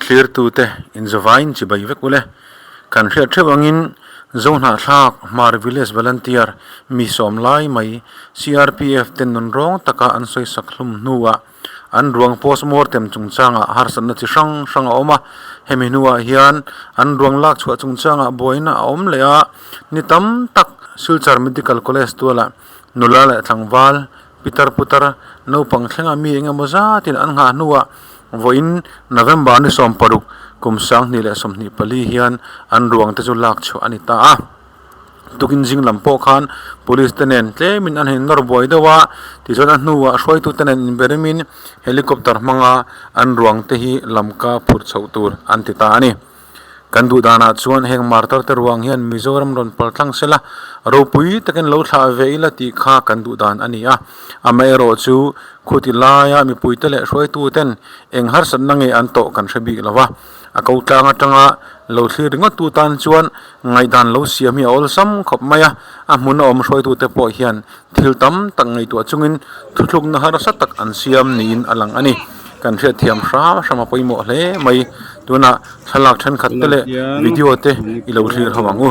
Thlirtute inzawvain chibai vek ule. Kan hriat theuh angin Zohnahthlak Hmar Village Volunteer mi sawm lai mai CRPF ten nun rawng taka an sawisak hlum hnuah an ruang postmortem chungchangah harsatna chi hrang hrang a awm a. Hemi hnuah hian an ruang lak chhuah chungchangah buaina a awm leh a, ni tam tak Silchar Medical College tualah nula leh tlangval Pitar putar naupang thlenga mi eng emaw zatin an nghah hnuah vawiin November ni 16 kum 2024 hian an ruang te chu lak chhuah a ni ta a. Tukin zing lam pawh khan police te nen tlemin an han nawr buai deuh a, tichuan a hnuah hruaitu te nen inberemin helicopter hmanga an ruang te hi lamka phurh chhoh tur an ti ta a ni. Kan duh danah chuan heng martar te ruang hian Mizoram rawn pal tlang sela, ropui takin lo thlah ve ila tih kha kan duh dan a ni a. Amaherawh chu khuti laia mipuite leh hruaitu ten eng harsatna nge an tawh kan hre bik lo va, a ko tlang atanga lo thlir ringawt tu tan chuan ngaihdan lo siam hi a awlsam khawp mai a, a hmun a awm hruaitu te pawh hian thil tam tak ngaihtuah chungin thuthlukna harsa tak an siam niin a lang a ni. Kan hriatthiam hram hram a pawimawh hle mai. Tunah thlalak thenkhat te leh video te i lo thlir ho ang u.